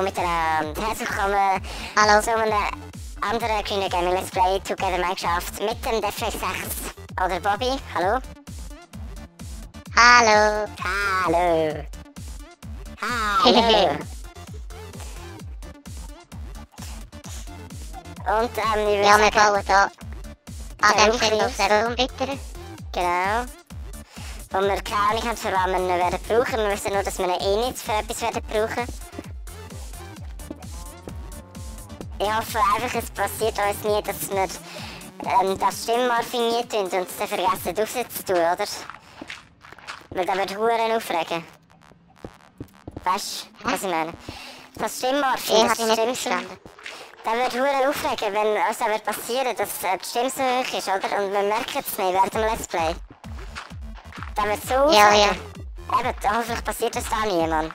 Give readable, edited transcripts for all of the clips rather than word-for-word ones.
miteinander und herzlich willkommen hallo zu einem anderen Green Gaming Let's Play Together Minecraft mit dem Deflex 6 oder Bobby. Hallo. Hallo. Hallo. Hallo. Und ja, wir bauen hier an dem Stelle auf der Raumgitter. Genau. Wo wir keine Ahnung haben, für was wir ihn werden brauchen. Wir wissen nur, dass wir ihn eh nicht für etwas werden brauchen. Ich hoffe einfach, es passiert uns nie, dass wir das Stimmmorphing nie tun und es dann vergessen rauszutun, oder? Weil das wird Huren aufregen. Weißt du, was ich meine? Das Stimmmorphing, das Stimmverstanden. Das wird Huren aufregen, wenn uns das passieren, dass die Stimme so hoch ist, oder? Und wir merken es nicht während dem Let's Play. Das wird so aufregen. Ja. Eben, hoffentlich passiert das da nie, Mann.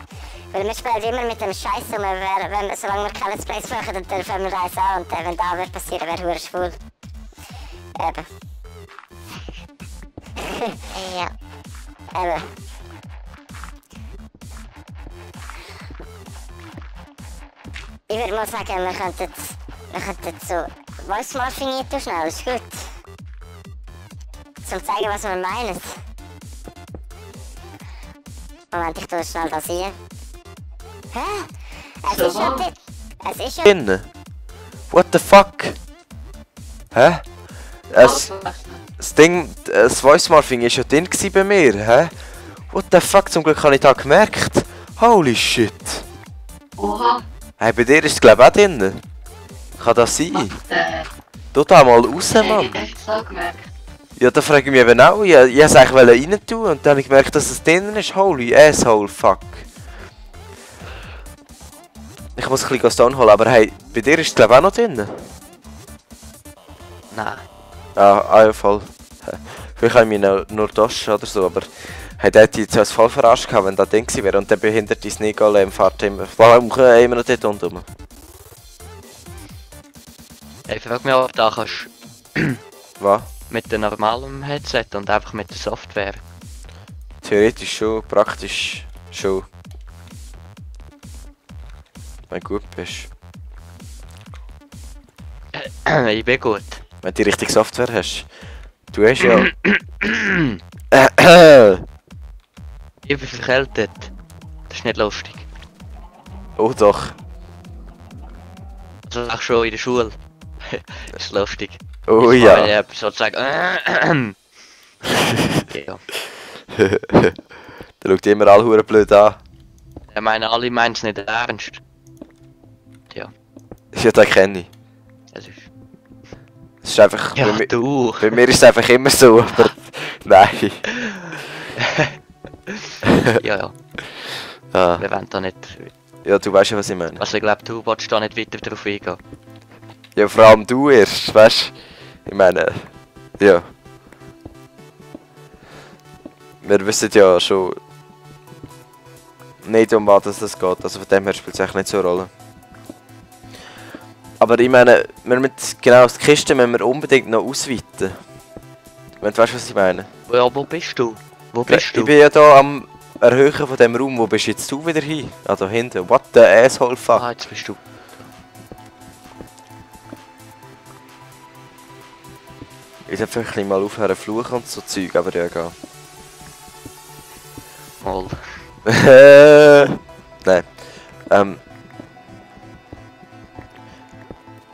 Weil wir spielen immer mit dem Scheiß um, solange wir keine Let's Plays brauchen, dann dürfen wir eins an. Und wenn das wird passieren, wäre Huren schwul. Eben. Ja. Eben. Ich würde mal sagen, wir könnten so Voice Morphing nicht schnell, ist gut. Zum zeigen, was wir meinen. Moment, ich tue schnell das hier. Hä? Es ist schon drin. Es ist schon drin. What the fuck? Hä? Das Ding, das Voice Morphing war schon drin bei mir, hä? What the fuck? Zum Glück habe ich das gemerkt. Holy shit. Oha. Hey, bei dir ist es glaube ich auch drin. Kann das sein? Tu da mal raus, Mann. Ja, da frage ich mich eben auch. Ich wollte es eigentlich rein tun und dann habe ich gemerkt, dass es drin ist. Holy asshole, fuck. Ich muss ein bisschen Stone holen, aber hey, bei dir ist es glaube ich auch noch drin. Nein. Ja, voll. Vielleicht habe ich mich nur Taschen oder so, aber hey, der hätte jetzt als voll verarscht gehabt, wenn das Ding gewesen wäre und der behinderte Sneak-Golem fährt immer noch dort unten. Ich frage mich, ob da kannst was? Mit dem normalen Headset und einfach mit der Software. Theoretisch schon, praktisch schon. Wenn du gut bist. Ich bin gut. Wenn du die richtige Software hast. Du hast ja... Ich bin verkältet. Das ist nicht lustig. Oh doch. Also auch schon in der Schule. Das ist lustig. Oh jetzt ja. Wenn ich sozusagen... ja. Der schaut immer alle hure blöd an. Ich meine, alle meinen es nicht ernst. Ja. Ja, das kenne ich. Es ist einfach... Ja, bei mir ist es einfach immer so, aber... Nein. ja. Ah. Wir wollen da nicht... Ja, du weißt ja, was ich meine. Also ich glaube, du willst da nicht weiter drauf eingehen. Ja, vor allem du erst, weißt du? Ich meine... Ja. Wir wissen ja schon... Nicht um was das geht, also von dem her spielt es eigentlich nicht so eine Rolle. Aber ich meine, genau die Kiste müssen wir unbedingt noch ausweiten. Wenn du weißt, was ich meine. Ja, wo bist du? Wo bist du? Ich bin ja hier am Erhöhen von dem Raum. Wo bist jetzt du wieder hin? Ah, da hinten. What the asshole fuck? Ah, jetzt bist du. Ich darf vielleicht mal aufhören fluchen und so Zeug, aber ja, egal. Mal. Nein.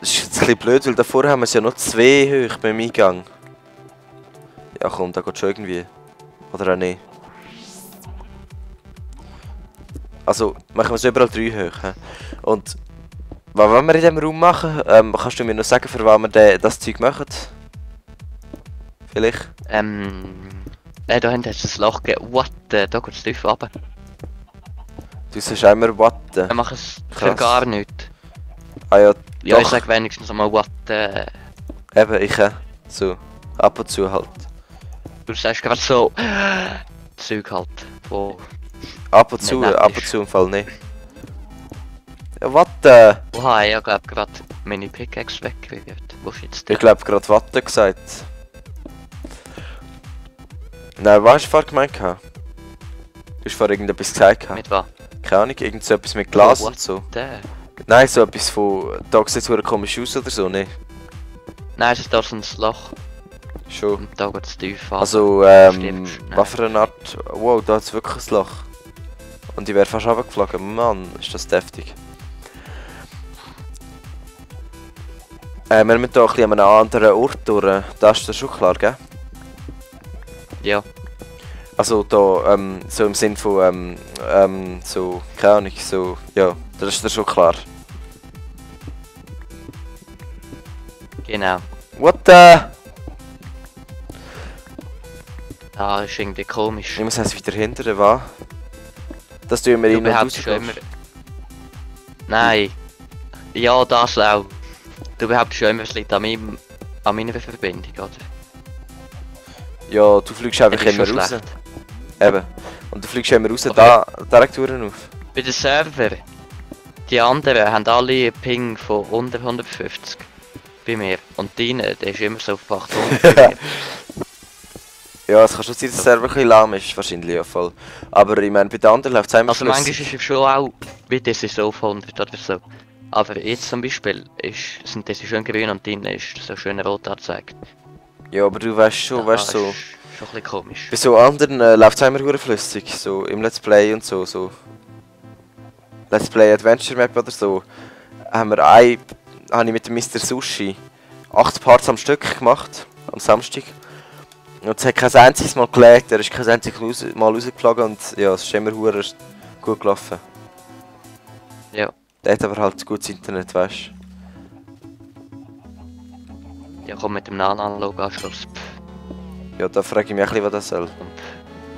Das ist jetzt ein bisschen blöd, weil davor haben wir es ja noch 2 hoch beim Eingang. Ja komm, da geht schon irgendwie. Oder auch nicht. Also, machen wir es überall 3 hoch. He? Und was wollen wir in diesem Raum machen? Kannst du mir noch sagen, für was wir das Zeug machen? Vielleicht? Da hinten hast du ein Loch gegeben. What? Da geht es tief runter. Du sagst immer what? Wir machen es für gar nichts. Ah ja, Ja, doch. ich sag wenigstens einmal what. Eben, ich so. Ab und zu halt. Du sagst gerade so... Zeug halt. Wo... Ab und zu im Fall nicht. Ja, what? Oha, ich hab glaub grad meine Pickaxe weggerührt. Wo ist jetzt der? Ich glaub grad Watte gesagt. Nein, was hast du vorher gemeint? Du hast vorher irgendetwas gesagt. Mit was? Keine Ahnung, irgend so etwas mit Glas Oh, und so. Der. Nein, so etwas von... Da sieht es verdammt komisch aus oder so, ne? Nein, es ist da so ein Loch Schon. und da geht es tief an. Also, Stirbst. Nein. was für eine Art... Wow, da hat es wirklich ein Loch. Und ich wäre fast runtergeflogen. Mann, ist das deftig. Wir müssen hier ein bisschen an einem anderen Ort durch. Das ist dir schon klar, gell? Ja. Also da, so im Sinn von, so, keine Ahnung, so, ja, das ist dir schon klar. Genau. What the... Da ist irgendwie komisch. Ich muss es wieder hindern, was? Das tun wir Du rein und behauptest schon raus. immer... Nein. Ja, das auch. Du behauptest schon immer, es liegt an meiner Verbindung, oder? Ja, du fliegst einfach Das ist immer schon raus. schlecht. Eben. Und du fliegst immer raus, Okay. da, direkt durch auf. Bei den Server, die anderen haben alle einen Ping von unter 150 bei mir. Und deine, der ist immer so auf 800 bei mir. Ja, es kann schon sein, dass der Server ein bisschen lahm ist, wahrscheinlich, ja voll. Aber ich meine, bei den anderen läuft es immer Also manchmal flüssig. ist es schon auch, wie das ist so auf 100 oder so. Aber jetzt zum Beispiel sind das schön grün und deine ist so schön rot angezeigt. Ja, aber du weißt schon, weißt so... Ist schon ein bisschen komisch. Bei so anderen läuft es immer verdammt flüssig, so im Let's Play und so, so. Let's Play Adventure Map oder so. Habe ich mit dem Mr. Sushi 8 Parts am Stück gemacht, am Samstag. Und es hat kein einziges Mal gelegt, er ist kein einziges Mal rausgeflogen und ja, es ist immer verdammt gut gelaufen. Ja. Der hat aber halt gutes Internet, weißt Ja, komm mit dem Analog-Anschluss. Ja, da frage ich mich ein bisschen, was das soll.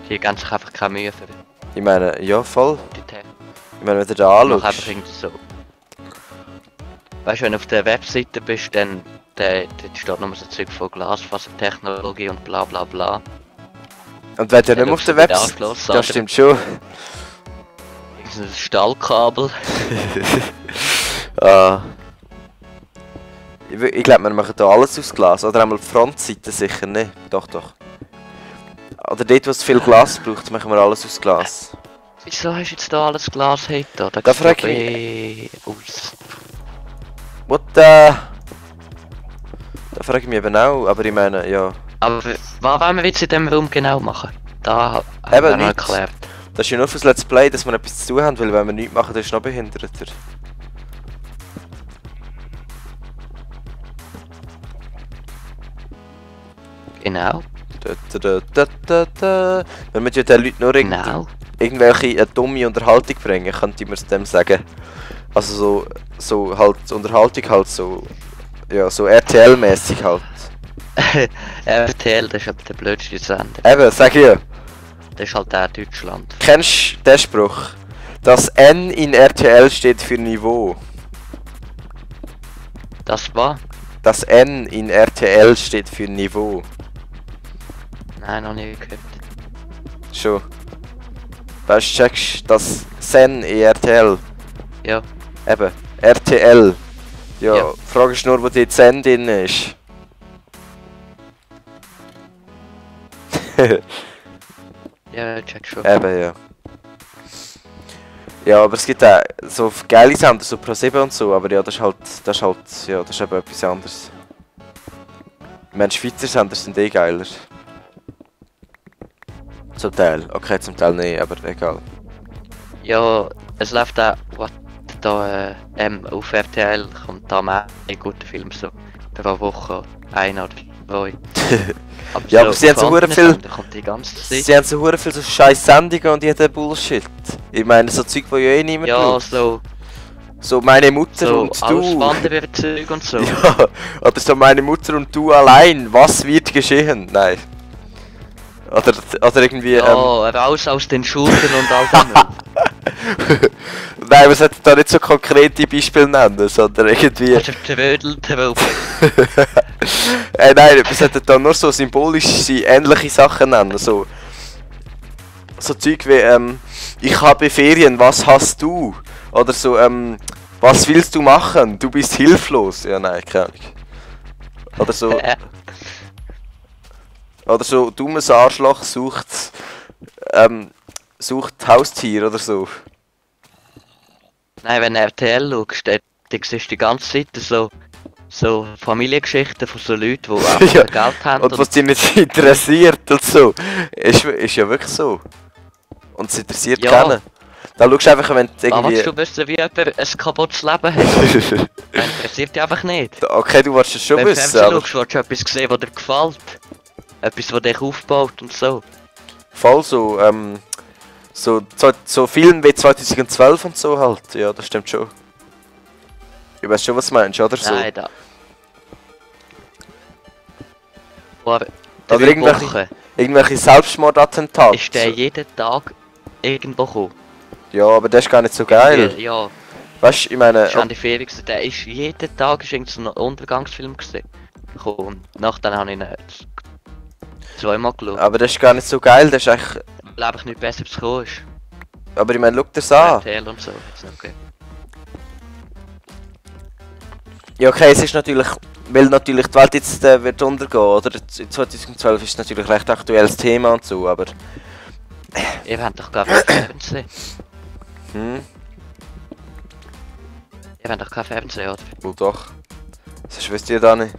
Die geben sich einfach keine Mühe für Ich meine, ja voll. die Technik. Ich meine, wenn du da Mach einfach anschaust. irgendwie so. Weißt du, wenn du auf der Webseite bist, dann dort steht nur so Zeug von Glasfasertechnologie und bla bla bla. Und wenn du nicht mehr auf der Website... Anschluss, Das stimmt schon. Irgendein Stahlkabel. Ah. Ich glaube, wir machen hier alles aus Glas. Oder einmal die Frontseite sicher nicht. Doch, doch. Oder dort, wo es viel Glas braucht, machen wir alles aus Glas. Wieso hast du jetzt da alles Glas hinter? Da Da sieht frag doch ich eh aus. What the... Da frage ich mich eben auch, aber ich meine, ja... Aber was wollen wir jetzt in diesem Raum genau machen? Da haben Eben wir noch nichts. erklärt. Das ist ja nur fürs Let's Play, dass wir etwas zu tun haben, weil wenn wir nichts machen, dann ist es noch behinderter. Genau. Wenn wir ja den Leuten nur Genau. irgendwelche eine dumme Unterhaltung bringen, könnte man es dem sagen. Also so halt Unterhaltung halt so... Ja, so RTL-mäßig halt. RTL, das ist aber der blödste Sender. Eben, sag ich ja. Das ist halt der Deutschland. Kennst du den Spruch? Das N in RTL steht für Niveau. Das war? Das N in RTL steht für Niveau. Nein, noch nie gehört. Schon. Weißt du, checkst das Sen in RTL? Ja. Eben, RTL. Ja, Ja. Frage ist nur, wo die Zen drin ist. Ja, check schon. Eben, ja. Ja, aber es gibt auch so geile Sender, so Pro7 und so, aber ja, das ist halt, ja, das ist eben etwas anderes. Ich meine, Schweizer Sender sind eh geiler. Zum Teil. Okay, zum Teil nicht, aber egal. Ja, es läuft auch, was da auf RTL kommt da mal ein guter Film so pro Woche, ein oder zwei. Ja, aber sie haben so auf hure anderen viel- Sendern kommt die ganze Zeit. Sie haben so hure viel so scheiß Sendungen und jeden Bullshit. Ich meine, so Zeug, wo ja eh niemand Ja, braucht. so, So meine Mutter so und du. Auswandererzeug und so. Ja, oder so meine Mutter und du allein. Was wird geschehen? Nein. Oder irgendwie. Ja, raus aus den Schultern und all dem. Nein, wir sollten da nicht so konkrete Beispiele nennen, sondern irgendwie. Oder Trödel drauf. Nein, wir sollten da nur so symbolisch ähnliche Sachen nennen. So Zeug wie, ich habe Ferien, was hast du? Oder so, was willst du machen? Du bist hilflos. Ja, nein, keine Ahnung. Oder so. Oder so, dummes Arschloch sucht Haustier oder so. Nein, wenn du RTL schaust, dann siehst du die ganze Zeit so Familiengeschichten von so Leuten, die auch Ja, Geld haben. und was dich nicht interessiert und so. Ist ja wirklich so. Und es interessiert Ja. keinen. Da schaust du einfach, wenn du Aber willst irgendwie... du wissen, wie jemand ein kaputtes Leben hat? Das interessiert dich einfach nicht. Okay, du willst es schon Wenn du wissen, Fernsehen aber... schaust, willst du etwas sehen, was dir gefällt. Etwas, das dich aufbaut und so. Voll so, so Filme wie 2012 und so halt. Ja, das stimmt schon. Ich weiß schon, was du meinst, oder so? Nein, da. Aber Oder der Woche irgendwelche Selbstmordattentate. ist der jeden Tag irgendwo gekommen. Ja, aber das ist gar nicht so geil. Ja, Weißt du, ich meine... das ist an die Ferien gewesen. Der ist jeden Tag ist irgend so ein Untergangsfilm gesehen. Und nachdem habe ich ihn zweimal geschaut. Aber das ist gar nicht so geil, das ist eigentlich... Glaube ich nicht besser, ob es gekommen ist. Aber ich meine, schau dir's an. RTL und so. Ist nicht okay. Ja, okay, es ist natürlich... Weil natürlich die Welt jetzt wird untergehen, oder? 2012 ist natürlich recht aktuelles Thema und so, aber... Ihr habt doch gar kein Fernsehen. Hm, Ihr habt doch kein Fernsehen, oder? wohl doch. Sonst wisst ihr da nicht.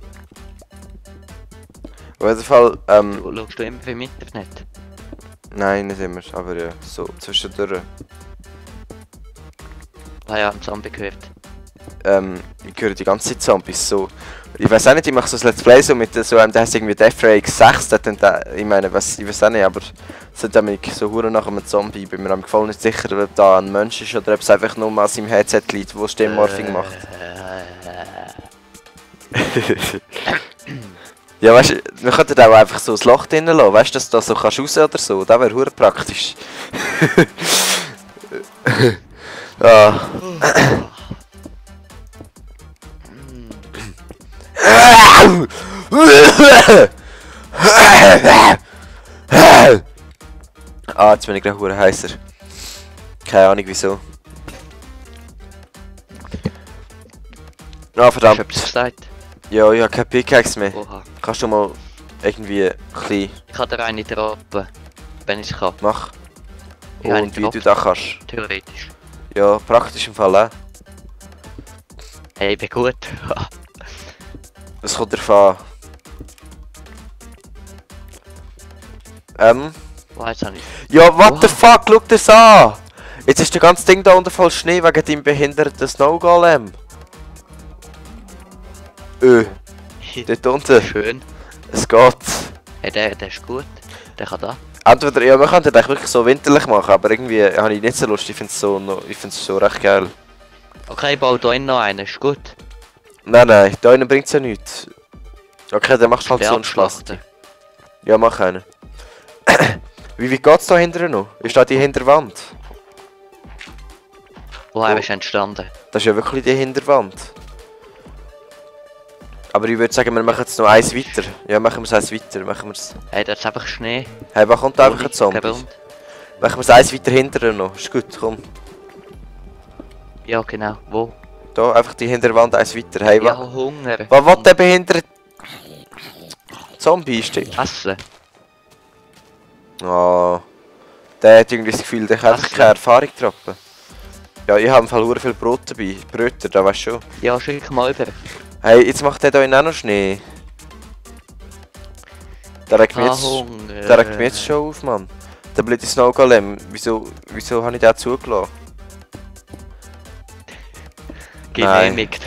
Auf jeden Fall, Schaust du immer im Internet? nein, nicht immer, aber ja, so zwischendurch. Ah ja, ein Zombie gehört. Ich höre die ganze Zeit Zombies so. Ich weiß auch nicht, ich mache so ein Let's Play so mit so einem, der heißt irgendwie Death Ray X6, ich meine, ich weiß auch nicht, aber es hat mich so hure nach einem Zombie, ich bin mir am gefallen nicht sicher, ob da ein Mensch ist oder ob es einfach nur an seinem Headset liegt, wo Stimmmorphing macht. Ja, weißt du, man könnte da auch einfach so ein Loch drinnen lassen, weißt du, dass du da so kannst raus oder so, das wäre hure praktisch. Ah. Ah, jetzt bin ich gleich hure heißer. Keine Ahnung wieso. Ah, Hast du verdammt. etwas gesagt? Ja, ich habe keine Pickaxe mehr. Oha. Kannst du mal irgendwie ein bisschen Ich kann dir eine droppen, wenn ich es kann. machen? Ja, Und wie du das kannst? Theoretisch. Ja, praktisch im Fall auch. Hey, ich bin gut. Es kommt drauf an. Wow, jetzt habe ich... Ja, what the Wow. fuck, schau das an! Jetzt ist das ganze Ding da unter voll Schnee wegen deinem behinderten Snow Golem. Dort unten. Schön. Es geht. Hey, der ist gut. Der kann da. Entweder, ja, man könnte das wirklich so winterlich machen, aber irgendwie habe ich nicht so Lust. Ich finde es so recht geil. Okay, ich baue da innen noch einen, ist gut. Nein, da innen bringt es ja nichts. Okay, dann machst du halt Der so einen Schloss. abschlachten. Ja, mach einen. Wie weit geht's da hinterher noch? Ist da die Hinterwand? Woher Oh. bist du entstanden? Das ist ja wirklich die Hinterwand. Aber ich würde sagen, wir machen jetzt noch eins weiter. Ja, machen wir es eins weiter. Machen wir es. Hey, da ist einfach Schnee. Hey, was kommt einfach ein Zombie? Kein Grund. Machen wir es eins weiter hinterher noch. Ist gut, komm. Ja, genau. Wo? Da, einfach die Hinterwand eins weiter. Hey, Ja, was Hunger. will der behinderte Zombie einstellen? Essen. Oh, der hat irgendwie das Gefühl, der kann einfach Was? keine Erfahrung droppen. Ja, ich habe im Fall hure viel Brot dabei. Bröter, da weißt du schon. Ja, schick mal über. Hey, jetzt macht der da auch noch Schnee. Der regt mich jetzt, Hunger. der regt mich jetzt schon auf, Mann. Der blöde Snow Golem. Wieso habe ich den zugelassen? Genehmigt.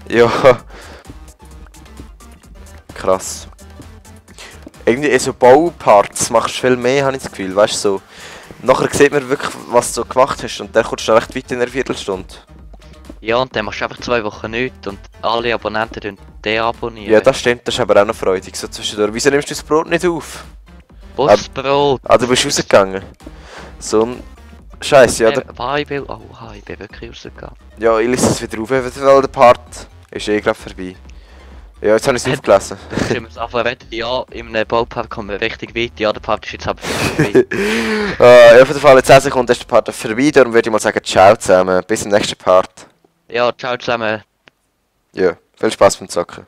Ja. Krass. Irgendwie in so Bauparts machst du viel mehr, habe ich das Gefühl, weißt du so. Nachher sieht man wirklich, was du gemacht hast und dann kommst du recht weit in einer Viertelstunde. Ja, und dann machst du einfach 2 Wochen nichts und alle Abonnenten deabonnieren. Ja, das stimmt, das ist aber auch noch freudig so zwischendurch. Wieso nimmst du das Brot nicht auf? Busbrot. Ah, du bist rausgegangen. So ein Scheiß, ja. Ich bin wirklich rausgegangen. Ja, ich lese es wieder auf, weil der Part ist eh gerade vorbei. Ja, jetzt habe ich es aufgelesen. Dann können wir es einfach reden. Ja, in einem Baupark kommen wir richtig weit. Ja, der Part ist jetzt aber vorbei. Ja, auf jeden Fall, in 10 Sekunden ist der Part vorbei, darum würde ich mal sagen, ciao zusammen, bis zum nächsten Part. Ja, ciao zusammen. Ja, viel Spaß beim Zocken.